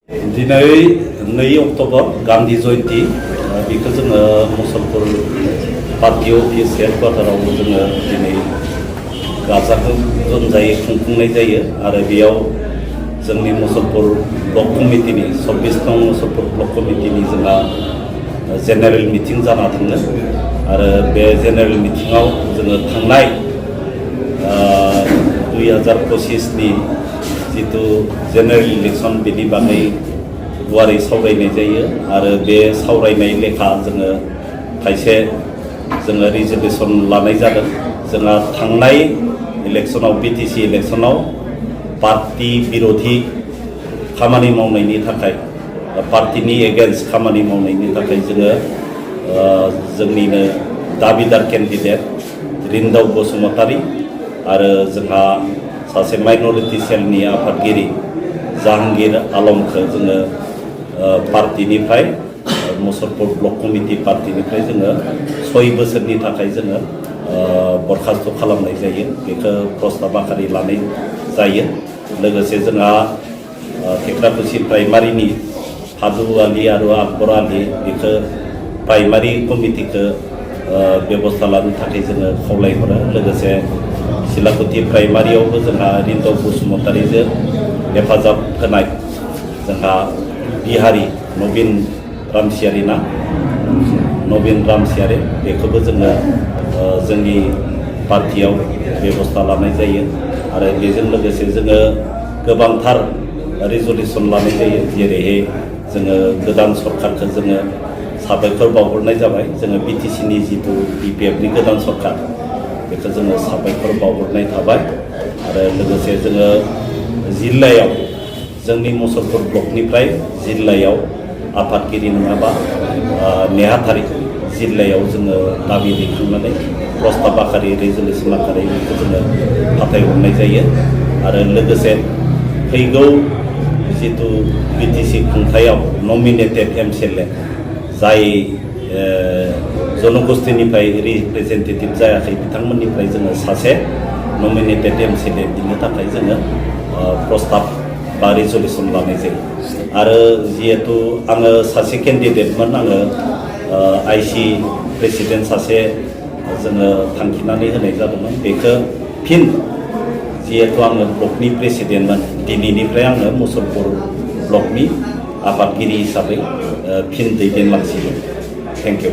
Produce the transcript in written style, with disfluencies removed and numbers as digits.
दिनै 2 अक्ट'बर गान्धी जयन्ती बेखौ जोङो मुसलपुर पार्टी अफिस हेडक्वार्टाराव जोङो दिनै गाजा गोमजायै खुंफुंनाय जायो आरो बेयाव जोंनि मुसलपुर ब्लक कमिटिनि 26 नं मुसलपुर ब्लक कमिटिनि जोंहा जेनेरेल मिटिं जाना थाङो आरो बे जेनेरेल मिटिङाव जोङो थांनाय 2025 नि जितु जेनेरेल इलेक्शन बेनि बागै गुवारै सावरायनाय जायो आरो बे सावरायनाय लेखा जोङो खायसे जोङो रिजोल्यूशन लानाय जादों। जोंहा थांनाय इलेक्शनाव बीटीसी इलेक्शनाव पार्टी बिरोधी खामानि मावनायनि थाखाय पार्टीनि एगेन्स्ट खामानि मावनायनि थाखाय जोङो जोंनिनो दाबिदार केन्डिडेट रिन्दाव बसुमतारी आरो जोंहा सासे माइनरिटी सेलनि आफादगिरि जहांगीर आलमखौ जोङो पार्टीनिफ्राय मुसलपुर ब्लक कमिटि पार्टीनिफ्राय जोङो 6 बोसोरनि थाखाय जोङो बरखास्त खालामनाय जायो। बेखौ प्रस्ताब आखारि लानाय जायो। लोगोसे जोंहा थेक्राकुसि प्राइमारिनि हादु आली आरो आकबर आली बेखौ प्राइमारि कमिटिखौ बेबस्था लानो थाखाय जोङो खावलायहरो। लोगोसे सिलाकुति प्राइमारियावबो जोंहा रिन्दाव बसुमतारीजों हेफाजाब होनाय जोंहा बिहारी नवीन रामसियारि बेखौबो जोङो जोंनि पार्टीयाव बेबस्था लानाय जायो आरो बेजों लोगोसे जोङो गोबांथार रिजल्यूशन लानाय जायो। जेरैहाय जोङो गोदान सरकारखौ जोङो साबायखर बावहरनाय जाबाय। जोङो बीटीसीनि जितु बीपीएफनि गोदान सरकार बेखौ जोङो साबायखर बावहरनाय थाबाय आरो लोगोसे जोङो जिल्लायाव जोंनि मुसलपुर ब्लकनिफ्राय जिल्लायाव आफादगिरि नङाबा नेहाथारि जिल्लायाव जोङो दाबि दैखांनानै प्रस्ताब आखारि रिजल्यूशन आखारि बेखौ जोङो फाथायहरनाय जायो आरो लोगोसे फैगौ जितु बीटीसी खुंथायाव नमिनेटेड एमसिएलए जाय जनगोष्ठीनिफ्राय रिप्रेजेन्टेटिभ जायाखै बिथांमोननिफ्राय जोङो सासे नमिनेटेड एमसिएलए दिनो थाखाय जोङो प्रस्ताब बा रिजल्यूशन लानाय जायो आरो जिहेतु आङो सासे केन्डिडेटमोन आङो आईसी प्रेसिडेन्ट सासे जोङो थांखिनानै होनाय जादोंमोन। बेखौ फिन जिहेतु आङो ब्लकनि प्रेसिडेन्टमोन दिनैनिफ्राय आङो मुसलपुर ब्लकनि आफादगिरि हिसाबै फिन दैदेनलांसिगोन। Thank you.